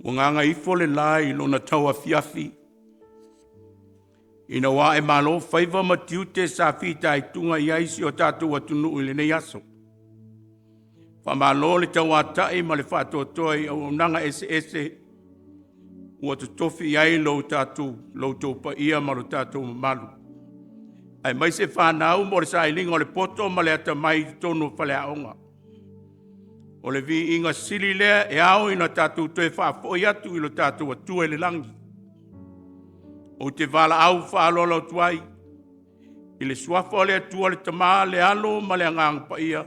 Ua gagaifo le la i lona tauafiafi ina ua aemalo faiva ma tiute sa fitaituga i ai si o tatou atunuu i lenei aso. Faamalo le tauatai ma le faatoatoa i auaunaga eseese ua totofi i ai lo outou paia ma lo tatou mamalu, aemaise fanau mo le sailiga o le poto ma le atamai i totonu o faleaoga. O le viiga sili lea e ao ona tatou toe faafoi atu i lo tatou Atua i le lagi. Ou te valaau faaaloalo atu ai i le Suafa o le Atua le Tama, le Alo ma le Agaga Paia,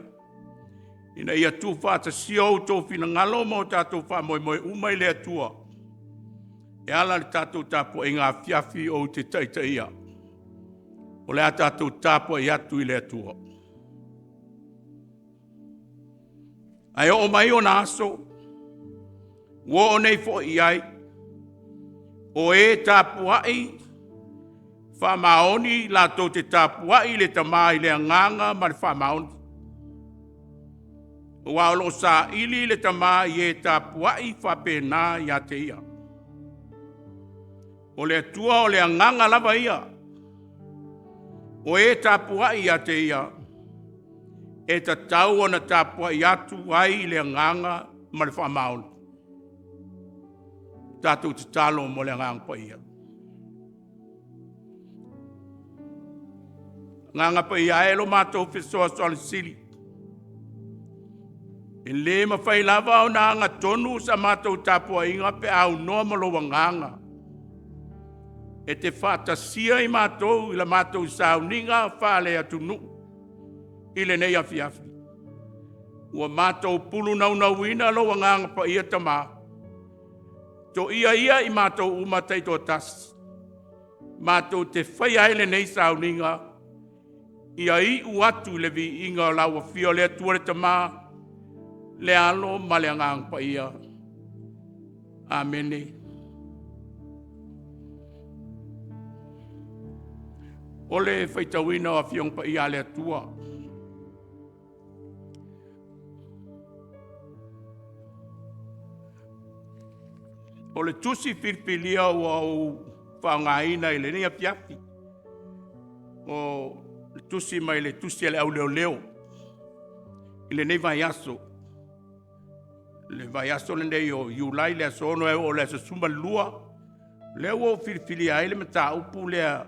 ina ia tuufaatasia outou finagalo ma o tatou faamoemoe uma i le Atua e ala i le tatou tapuaiga afiafi ou te taitaia. O le a tatou tapuai atu i le Atua. Ae oo mai ona aso, ua oo nei foi i ai, o e tapuai faamaoni latou te tapuai i le Tama i le agaga ma le faamaoni. Aua o lo o saili le Tama i e tapuai faapena ia te Ia. O le Atua o le agaga lava ia. O e tapuai ia te Ia, e tatau ona tapuai atu ai i le agaga ma le faamaoni. Tatou tatalo mo le Agaga Paia. Agaga Paia e, lo matou Fesoasoani Sili, e le mafai lava ona agatonu sa matou tapuaiga pe a aunoa ma lou Agaga e te faatasia i matou i la matou sauniga faaleatunuu i lenei afiafi. Ua matou pulunaunauna lou Agaga Paia Tama, toia ia i matou uma taitoatasi, matou te faia ai lenei sauniga, ia iu atu i le viiga o lau afio le Atua le Tama, le Alo ma le Agaga Paia. Amene. O le faitauina o Afioga Paia a le Atua. O le tusi filifilia ua ou faaaogaina i lenei afiafi, o le tusi mai le tusi a le Au Leoleo i lenei vaiaso. Le vaiaso lenei o Iulai le aso 6 e oo i le aso 12, lea ua ou filifilia ai le mataupu lea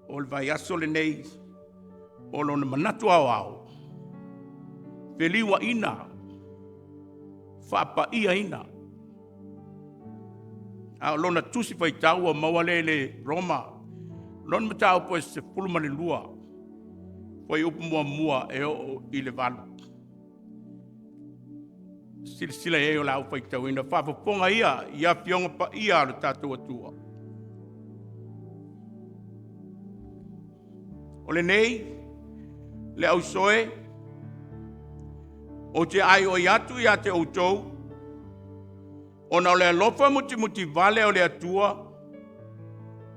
o le vaiaso lenei, o lona manatu aoao, feliuaina, faapaiaina. A o lona tusi faitau ua maua lea i le Roma, lona mataupu e 12, fuaiupu 1 e oo i le 8. Silasila i ai o le a ou faitauina, faafofoga ia i Afioga Paia a lo tatou Atua. O lenei, le ausoe, ou te aioi atu ia te outou, ona o le alofa mutimutivale o le Atua,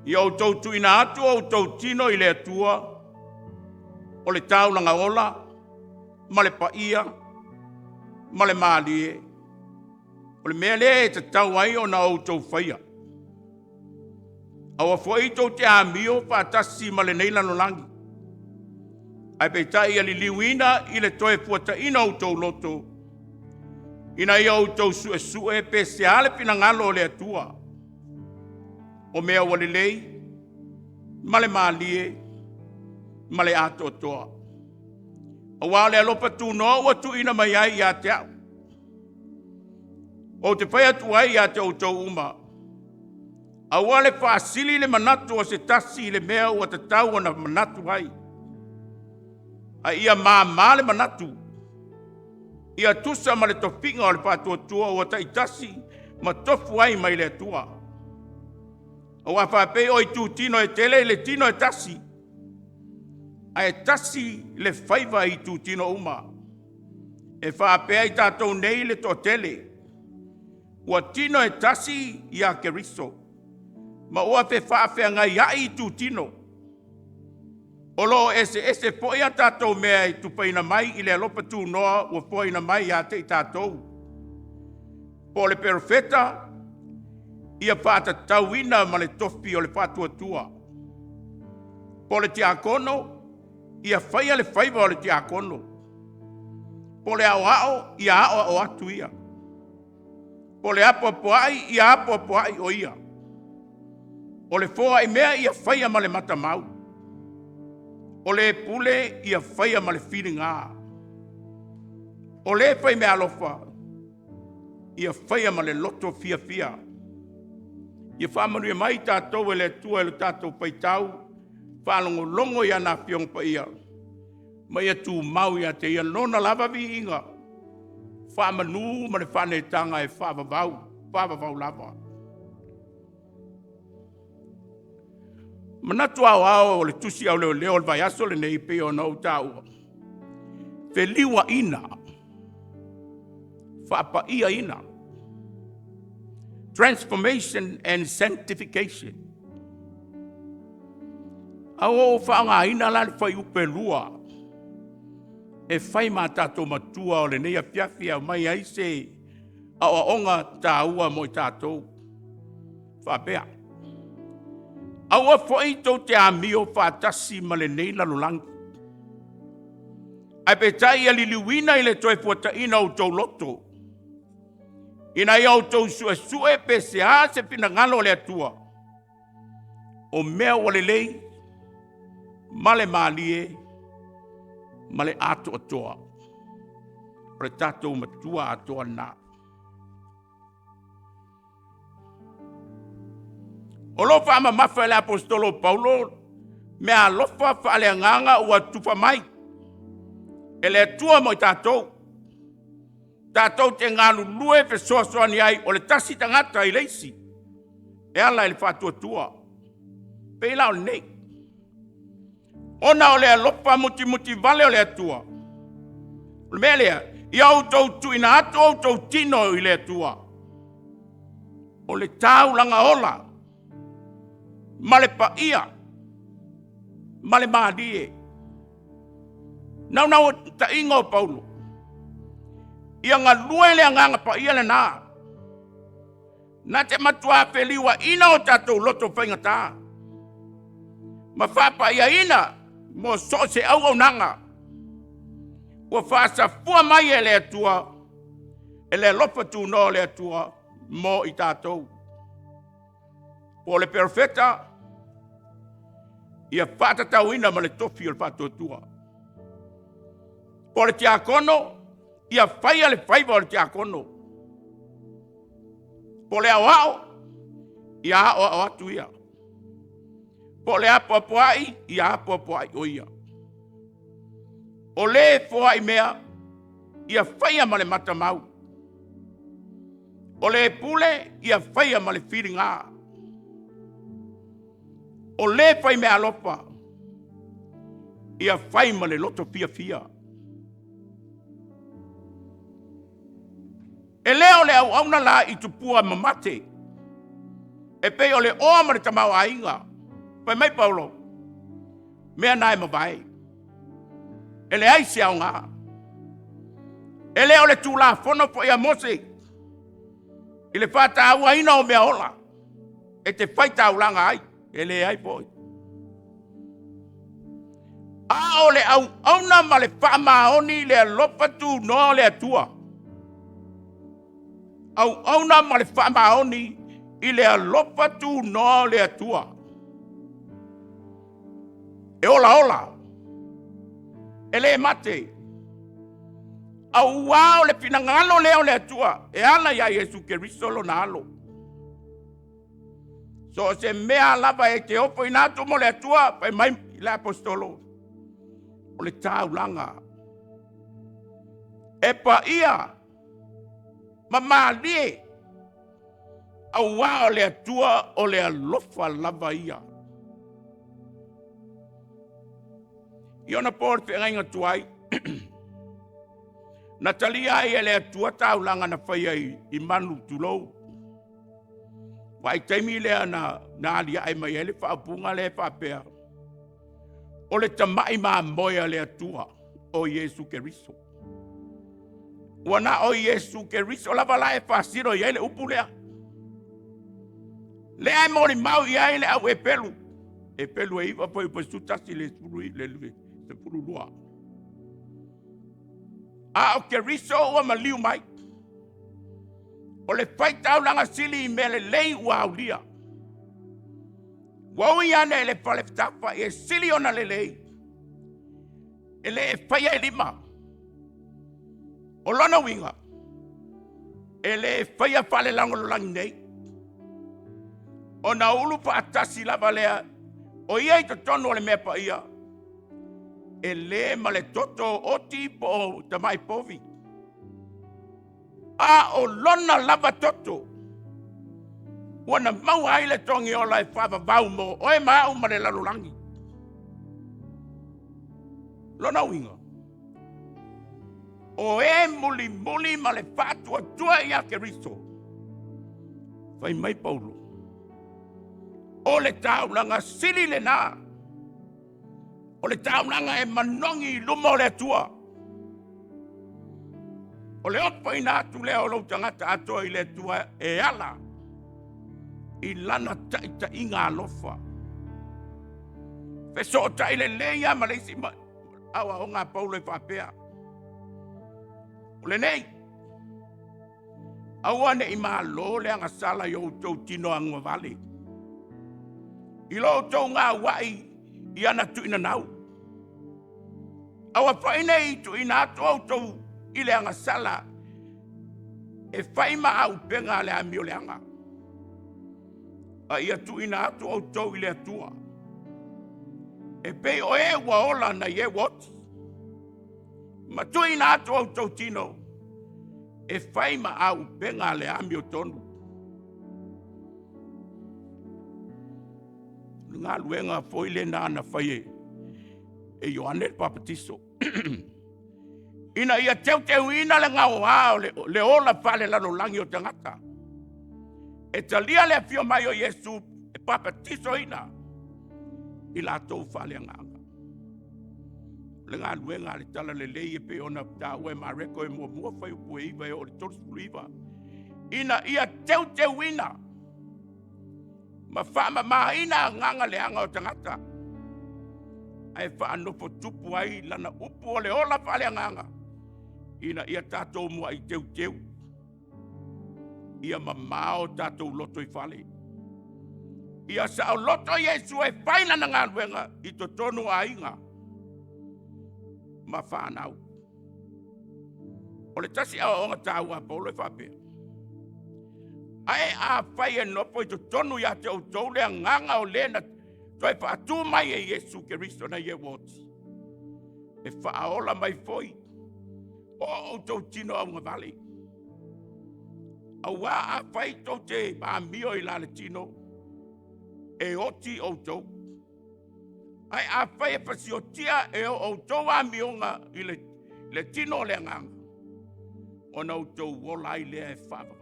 ia outou tuuina atu o outou tino i le Atua, o le taulaga ola ma le paia ma le malie, o le mea lea e tatau ai ona outou faia. Aua foi tou te amio faatasi ma lenei lalolagi, ae peitai ia liliuina i le toefuataiga o outou loto, ina ia outou suesue pe sea le finagalo o le Atua, o mea ua lelei ma le malie ma le atoatoa. Aua o le alofa tunoa ua tuuina mai ai ia te au, ou te fai atu ai ia te outou uma, aua le faasili le manatu o se tasi i le mea ua tatau ona manatu ai, a ia mama le manatu, ia tusa ma le tofiga o le faatuatua ua taitasi ma tofu ai mai le Atua. Aua a faapea o itutino e tele i le tino e tasi, ae tasi le faiva i itutino uma. E faapea i tatou nei le toatele, ua tino e tasi ia Keriso, ma ua fefaafeagaiai itutino. O lo o eseese foi a tatou mea e tufaina mai i le alofa tunoa ua foaina mai ia te i tatou. Po o le perofeta, Ia faatatauina ma le tofi o le faatuatua. Po o le tiakono, ia faia le faiva o le tiakono. Po o le aoao, ia aoao atu ia. Po o le apoapoai, ia apoapoai o ia. O le foaimea, ia faia ma le matamau. O le pule, ia faia ma le filiga. O le faimeaalofa, ia faia ma le loto fiafia. Ia faamanuia mai tatou e le Atua i lo tatou faitau faalogologo i ana Afioga Paia, ma ia tumau ia te Ia Lona lava viiga, faamanu ma le faaneetaga e faavavau, faavavau lava. Manatu aoao o le Tusi a Leoleo o le vaiaso lenei pei ona ou taua, feliuaina, faapaiaina, transformation and sanctification. A ua ou faaaogaina la le fuaiupu 2 e fai ma tatou matua o lenei afiafi e aumai ai se aoaoga taua mo i tatou. Faapea, aua foi tou te amio faatasi ma lenei lalolagi, ae peitai ia liliuina i le toefuataiga o outou loto, ina ia outou suesue pe sea se finagalo o le Atua, o mea ua lelei ma le malie ma le atoatoa. O le tatou Matua atoa lena. O lo o faamamafa e le Aposetolo Paulo meaalofa faaleagaga ua tufa mai e le Atua mo i tatou, tatou te galulue fesoasoani ai o le tasi tagata i le isi e ala i le faatuatua. Pei la o lenei, ona o le alofa mutimutivale o le Atua, o le mea lea, ia outou tuuina atu outou tino i le Atua, o le taulaga ola ma le paia ma le malie. Naunautaiga o Paulo, ia galue le agaga paia lena, na te matua feliuaina o tatou loto faigata ma faapaiaina mo so o se auaunaga ua faasafua mai e le Atua, e le alofa tunoa o le Atua mo i tatou. Po o le perofeta, ia faatatauina ma le tofi o le faatuatua. Po o le tiakono, ia faia le faiva o le tiakono. Po o le aoao, ia aoao atu ia. Po o le apoapoai, ia apoapoai o ia. O le foai mea, ia faia ma le matamau. O le pule, ia faia ma le filiga. O le faimeaalofa, ia fai ma le loto fiafia. E le o le auauna la i tupua mamate, e pei o le oa ma le tamaoaiga. Fai mai Paulo, mea na e mavae, e leai se aoga. E le o le Tulafono foi a Mose i le faatauaina o mea ola e te faitaulaga ai, e leai foi. A o le auauna ma le faamaoni i le alofa tunoa o le Atua. Auauna ma le faamaoni i le alofa tunoa o le Atua. E olaola, e le mate, aua o le finagalo lea o le Atua e ala ia Iesu Keriso lona alo. So o se mea lava e te ofoina atu mo le Atua, fai mai le Aposetolo, o le taulaga e paia ma malie, aua o le Atua o le alofa lava ia. I ona po o le feagaiga tuai, na talia ai e le Atua taulaga na faia i manu tulou. Vaitaimi lea na aliae mai ai le faaupuga lea e faapea, o le tamai mamoe a le Atua o Iesu Keriso. Ua na o Iesu Keriso lava la e faasino i ai le upu lea. Lea e molimau i ai le au Eperu, Eperu e 9 fuaiupu 11 i le 12. A o Keriso ua maliu mai, o le faitaulaga sili i mea lelei ua aulia. Ua ui ane i le fale fetafaai e sili ona lelei, e le faia e lima. O lona uiga, e le faia faalelalolagi nei, ona ulu faatasi lava lea o ia i totonu o le mea paia, e le ma le toto oti po o tamai povi, a o lona lava toto ua na maua ai le togiola e faavavau mo oe ma au ma le lalolagi. Lona uiga, o e mulimuli ma le faatuatua ia Keriso, fai mai Paulo, o le taulaga sili lena, o le taulaga e manogi i luma o le Atua. O le ofoina atu lea o lou tagata atoa i le Atua e ala i lana taitaiga alofa. Fesootai lelei lava ma le isi aoaoga a Paulo e faapea, o lenei, aua ne i malo le agasala i o outou tino agavale, i lo outou gauai i ana tuinanau. Aua foi ne i tuuina atu outou i le agasala e fai ma auupega a le amioleaga, a ia tuuina atu outou i le Atua, e pei o e ua ola nai e ua oti, ma tuuina atu outou tino e fai ma auupega a le amiotonu. O le galuega foi lena na fai e Ioane le Papatiso, ina ia teuteuina le gaoa o le ola faalelalolagi o tagata, e talia le afio mai o Iesu e papatisoina i latou faaleagaga. O le galuega a le Talalelei e pei ona taua e Mareko e 1 fuaiupu e 9 e oo i le 39, ina ia teuteuina ma faamamaina agaga leaga o tagata, ae faanofotupu ai lana upu o le ola faaleagaga, ina ia tatou muai teuteu, ia mamao tatou lotoifale, ia saoloto Iesu e fai lana galuega i totonu o aiga ma fanau. O le tasi aoaoga taua a Paulo e faapea, ae afai e nofo i totonu ia te outou le agaga o le na toe faatu mai e Iesu Keriso nai e ua oti, e faaola mai foi o outou tino augavale. Aua afai tou te amio i la le tino, e oti outou. Ae afai e fasiotia e o outou amioga i le tino o le agaga, ona outou ola ai lea e faavavau.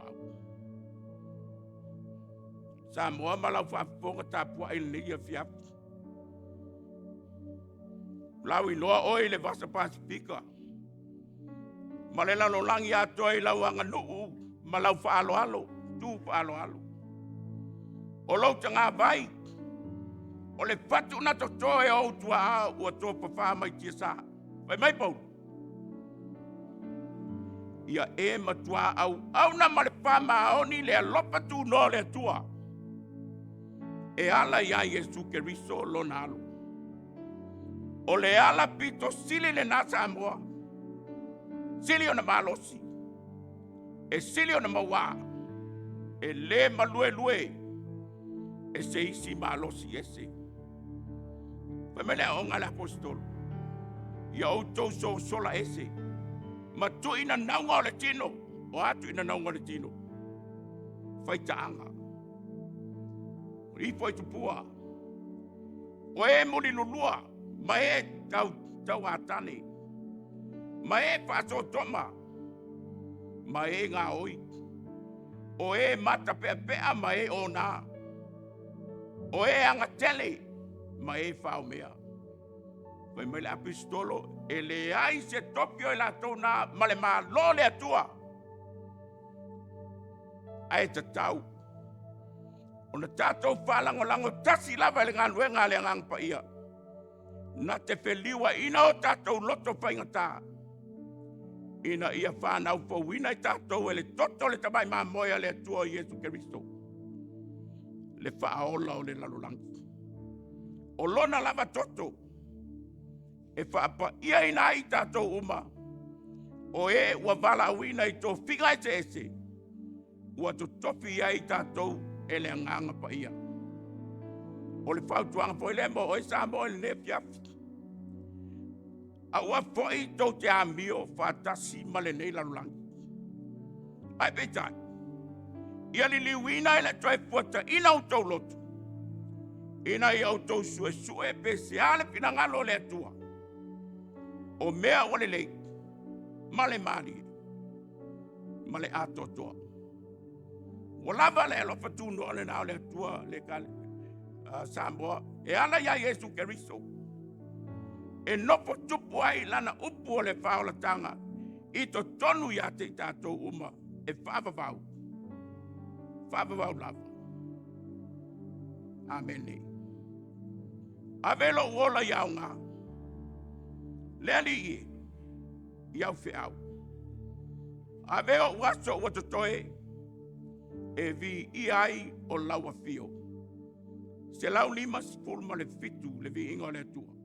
Samoa ma lau faafofoga tapuai i lenei afiafi, ua lauiloa oe i le Vasa Pasefika ma le lalolagi atoa i lau aganuu ma lau faaaloalo, tu faaaloalo. O lou tagavai, o le fatu na toto e ou tuaa ua tofafa mai tiasa. Fai mai Paulo, ia e matua auauna ma le faamaoni i le alofa tunoa o le Atua e ala ia Iesu Keriso lona alo. O le ala pito sili lena Samoa, sili ona malosi, e sili ona mauā, e le maluelue e se isi malosi ese. Fai mai le aoga a le Aposetolo, ia outou sosola ese ma tuuina nauga o le tino. O a tuuina nauga o le tino? Faitaaga, ifo i tupua, o e mulilulua ma e tauatane, ma e faasotoma, ma e gaoi, o e matapeapea ma e ona, o e agatele ma e faomea. Fai mai le Aposetolo, e leai se tofi o i latou na ma le Malo o le Atua, ae tatau Ona tatou faalagolago tasi lava i le galuega a le Agaga Paia, na te feliuaina o tatou loto faigata, ina ia fanau fouina i tatou e le toto o le Tamai Mamoe a le Atua o Iesu Keriso, le Faaola o le lalolagi. O Lona lava toto e faapaiaina ai i tatou uma o e ua valaauina i tofiga eseese ua totofi i ai i tatou e le Agaga Paia. O le fautuaga foi lea mo oe Samoa i lenei afiafi, aua foi tou te amio faatasi ma lenei lalolagi, ae peitai, ia liliuina i le toefuataiga o outou loto, ina ia outou suesue pe sea le finagalo o le Atua, o mea ua lelei ma le malie ma le atoatoa. Ua lava le alofa tunoa lena o le Atua Samoa e ala ia Iesu Keriso e nofo tupu ai lana upu o le faaolataga i totonu ia te i tatou uma e faavavau, faavavau lava. Amene. Ave lou ola ia aoga, le Alii e, i au feau. Ave ou aso ua totoe e viia ai o lau afio. 157 le viiga o le Atua.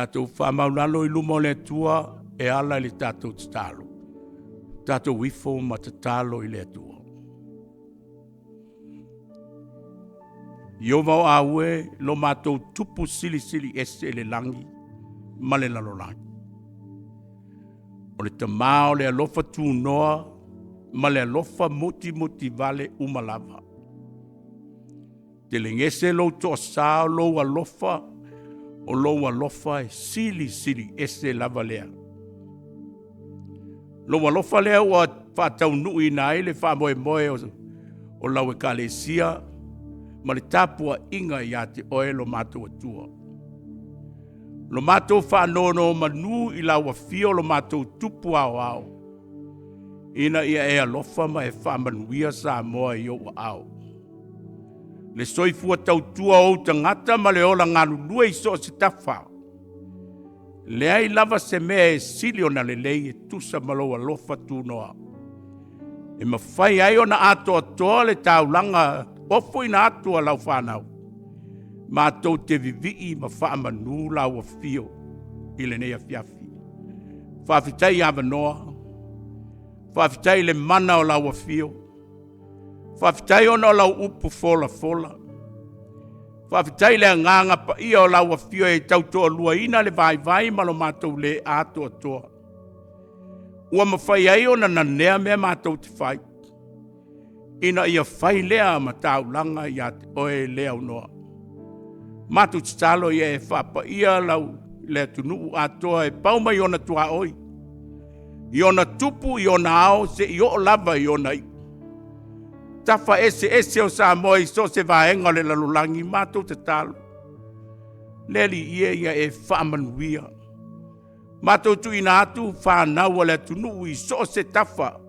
Tatou faamaulalo i luma o le Atua e ala i le tatou tatalo. Tatou ifo ma tatalo i le Atua. Ieova o Aue, lo matou Tupu silisili ese i le lagi ma le lalolagi. O le Tama o le alofa tunoa ma le alofa mutimutivale uma lava. Telegese lou toasa o lou alofa, o lou alofa e silisili ese lava lea. Lou alofa lea ua faataunuuina ai le faamoemoe o lau Ekalesia ma le tapuaiga ia te Oe lo matou Atua. Lo matou faanonomanu i lau afio lo matou Tupu Aoao, ina ia e alofa ma e faamanuia Samoa i ou aao. Le soifua tautua o ou tagata ma le ola galulue i so o se tafa, leai lava se mea e sili ona lelei e tusa ma lou alofa tunoa, e mafai ai ona atoatoa le taulaga ofoina atu a lau fanau. Matou te vivii ma faamanu lau afio i lenei afiafi. Faafetai i avanoa, faafetai i le mana o lau afio, faafetai ona o lau upu folafola. Faafetai i le agaga paia o lau afio e tautoaluaina le vaivai ma lo matou le atoatoa, ua mafai ai ona nanea mea matou te fai, ina ia fai lea ma taulaga ia te Oe le aunoa. Matou tatalo ia e faapaia lau le atunuu atoa e pau mai ona tuaoi, i ona tupu, i ona ao seia oo lava i ona iu. Tafa eseese o Samoa i so o se vaega o le lalolagi, matou tatalo, le Alii e, ia e faamanuia. Matou tuuina atu fanau a le atunuu i so o se tafa,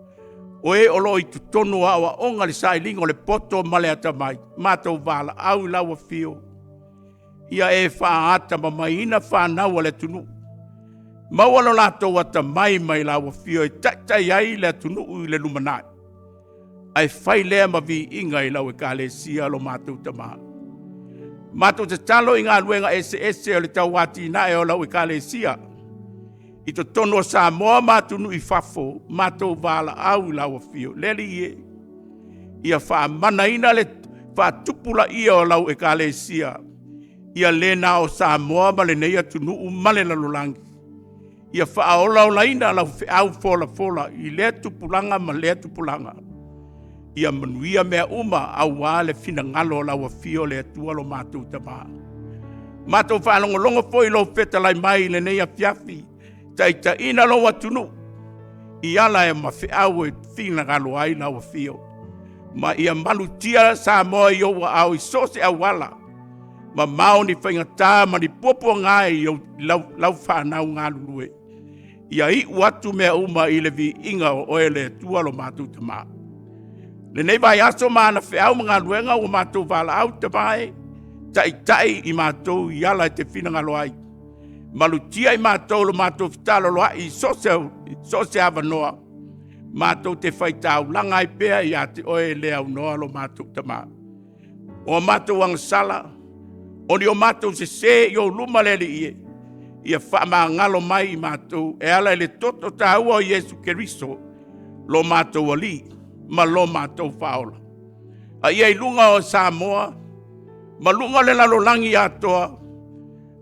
o e o lo o i totonu o aoaoga i le sailiga o le poto ma le atamai, matou valaau i lau afio, ia e faatamamaiina fanau a le atunuu, maua lo latou atamai mai lau afio e taitai ai le atunuu i le lumanai, ae fai lea ma viiga i lau Ekalesia lo matou Tama. Matou tatalo i galuega eseese o le tau atinae o lau Ekalesia i totonu o Samoa ma atunuu i fafo, matou valaau i lau afio. Le Alii e, ia faamanaina le faatupulaia o lau Ekalesia, ia le na o Samoa ma lenei atunuu ma le lalolagi, ia faaolaolaina lau feau folafola i lea tupulaga ma lea tupulaga, ia manuia mea uma aua le finagalo o lau afio le Atua lo matou Tama. Matou faalogologo foi i lou fetalai mai i lenei afiafi, taitaiina lou atunuu i ala e ma feau e finagalo ai lau afio, ma ia malutia Samoa i ou aao i so o se auala, mamao ni faigata ma ni puapuaga e i lau fanau galulue, ia iu atu mea uma i le viiga o Oe le Atua lo matou Tama. Lenei vaiaso ma ana feau ma galuega ua matou valaau, Tama e, taitai i matou i ala e te finagalo ai, malutia i matou lo matou fetaaloloai i so o se avanoa, matou te faitaulaga ai pea ia te Oe le aunoa lo matou Tama. O a matou agasala, o ni o matou sese i ou luma le Alii e, ia faamagalo mai i matou e ala i le toto taua o Iesu Keriso, lo matou Alii ma lo matou Faaola. A ia i luga o Samoa ma luga o le lalolagi atoa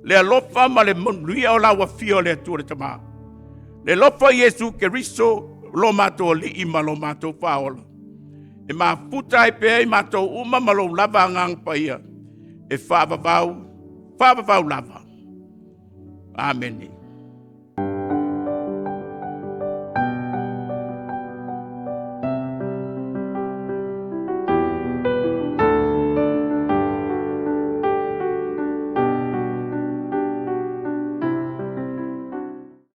le alofa ma le manuia o lau afio le Atua le Tama, le alofa o Iesu Keriso lo matou Alii ma lo matou Faaola, e mafuta ai pea i matou uma ma lou lava Agaga Paia, e faavavau, faavavau lava. Amene.